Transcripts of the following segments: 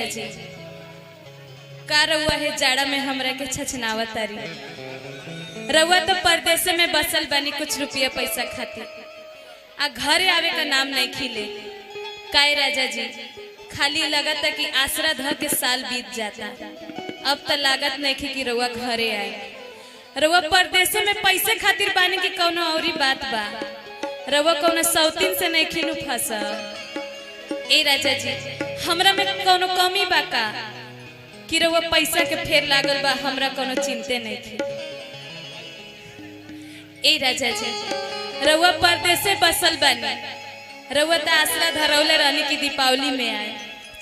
राजा जी, का रउआ है जाड़ा में हमरा के छछनावत तारी। रउआ तो परदेस में बसल बनी कुछ रुपया पैसा खातिर, आ घरे आवे का नाम नहीं खिले। काए राजा जी, खाली लगता कि आसरा ध के साल बीत जाता। अब तो लागत नहीं खी कि रउआ घरे आए। रउआ परदेस में पैसे खातिर बानी कि कौनो औरी बात बा? रउआ कौनो सौतीन से नहीं खिनू फंसल। ए राजा जी, हमरा में कौनो कमी बा का कि रउआ पैसा के फेर लागल बा? हमरा कौनो चिंते नहीं थी। ए राजा जी, रउआ परदेसे बसल बानी। रउआ त आसरा धरौले रहनी कि दीपावली में आए,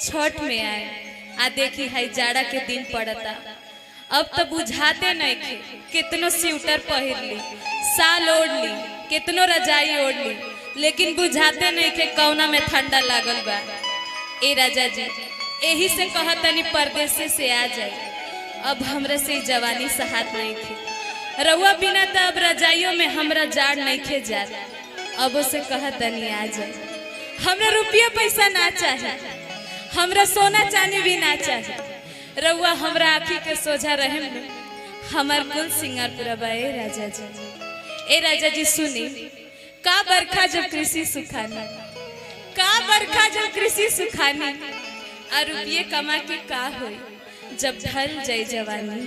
छठ में आए। आ देखी हाई जाड़ा के दिन पड़ता, अब तो बुझाते नहीं थे। कितनो स्वेटर पहिर ली, साल ओढ़ ली, कितनो रजाई ओढ़ ली, लेकिन बुझाते नहीं थे कौना में ठंडा लागल बा। ए राजा जी, यही से कहतनी परदेस से आ जाए। अब हमरा से ई जवानी सहात नहीं थे। रउआ बिना तो अब रजाइयों में हमरा जाड़ नहीं खे जात। अब से कहतनी आ जाए। हमरा रुपया पैसा ना चाहे, हमरा सोना चांदी भी ना चाहे। रउआ हमरा आँखी के सोझा रहे, हमार कुल सिंगार पूरा बा। ए राजा जी, ए राजा जी सुनी, का बरखा जब कृषि सुखानी, का बरखा जब कृषि सुखानी, आ रुपये कमा के का होई जब ढल जाई जवानी।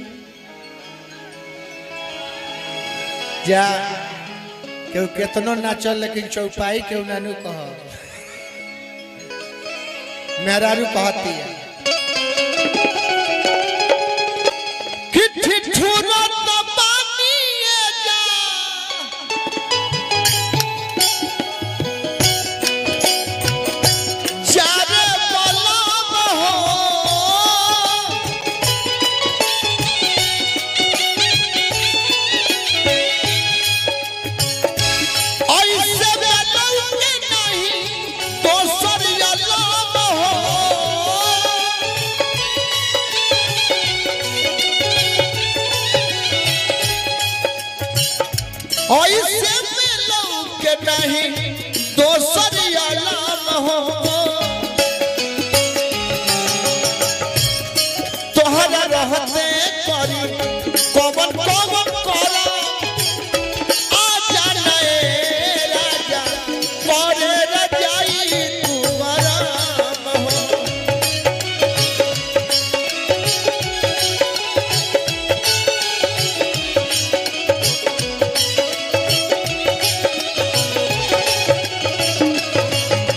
जा केहू केतनो नाचल लेकिन चौपाई केहू नानू कह, मेहरारू कहती है कि ठिठुरत पानी जा, जारे बलम हो, ऐसे बलौके नहीं दोसर अलम हो। ऐसे बलौके नहीं दोसर अलम हो, तोहरा रहते करी कवन कवन करा, आजा नए राजा करे रजाई तू आराम हो।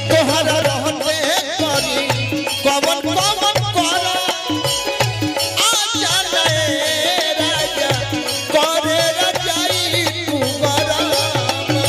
तोहरा रहते करी कवन कवन करा, आजा नए राजा करे रजाई तू आराम हो।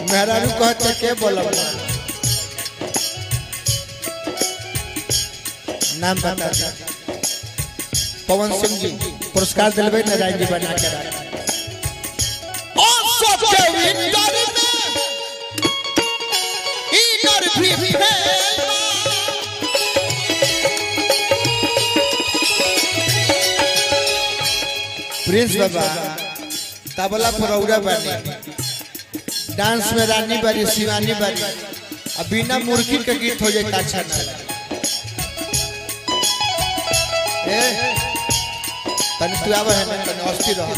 मेहरारू कहते के बोलब, नाम बता दे। पवन सिंह जी पुरस्कार दिलबे नारायण जी बना के राख। ओ सबके विंटर में इनर भी फेल, प्रिंस बाबा तबला पर औरा बानी, डांस में रानी बारी, शिवानी बारी, अब बिना मुर्गी के गीत हो जाए अच्छा ना लगे। ए तनी तू आवे है ना, तनी अस्थिर रह,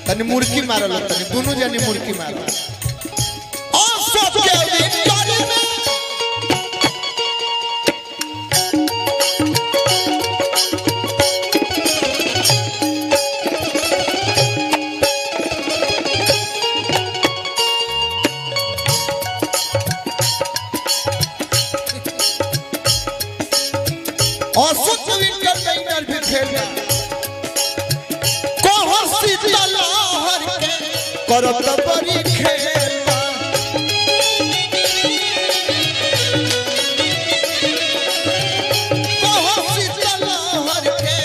तनी मुर्गी मारल, तनी दोनों जानी मुर्गी मारल। ओ सबके विंटर में अशोक विंटर लाइनर भी फेल कहो शीतलहर के करत बड़ी खेल। कहो शीतलहर के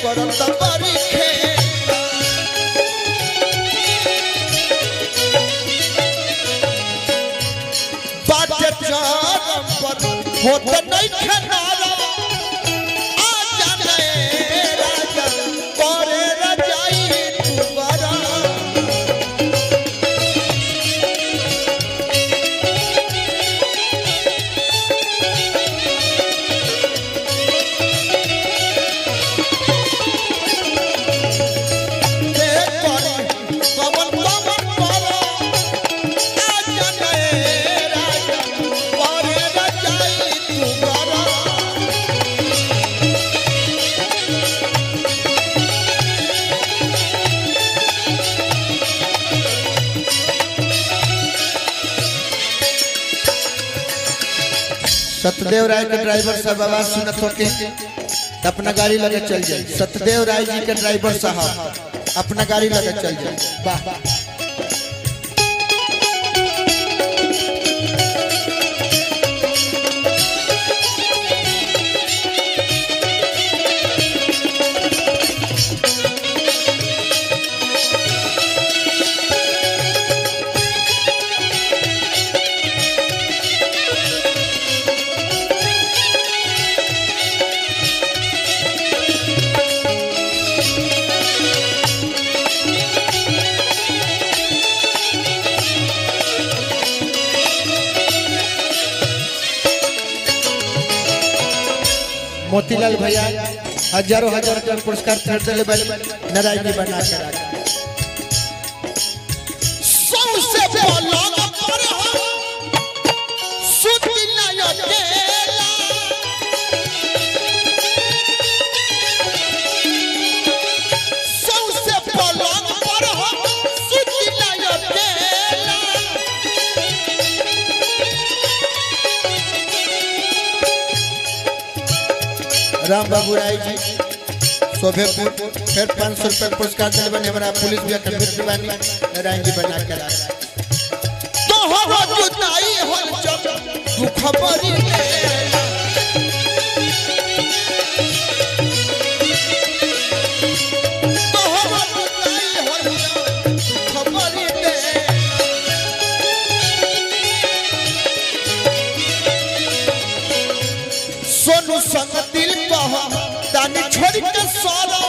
करत बड़ी खेल। बाटे चरम पर होत नहीं खेनारा आ जाने राजा करे रजाई तुम्हारा। के करी कमल कमल करो आ जाने राजा करे रजाई तुम्हारा। सत्यदेव राय के ड्राइवर साहब आवाज सुनत होके त अपना गाड़ी लगे चल जाए। सत्यदेव राय जी के ड्राइवर साहब अपना गाड़ी लगे चल जाए। वाह मोतीलाल भैया हजारों हजार का पुरस्कार खरीदले बानी नारायण जी बना के रखा। सौसे पलंग पर हम सुति नहीं अकेला। सौसे पलंग पर हम सुति नहीं अकेला। राम बाबू राय जी शोभेपुर फिर 500 रुपये पुरस्कार दिले बानी हमारा पुलिस भी के मित्र बानी नारायण जी बना के रखा। तोहरो जुदाई होल जब दुख बरी देला। तोहरो जुदाई होल जब दुख बरी देला। सोनू संग दिल कह दानी छोड़ के सारा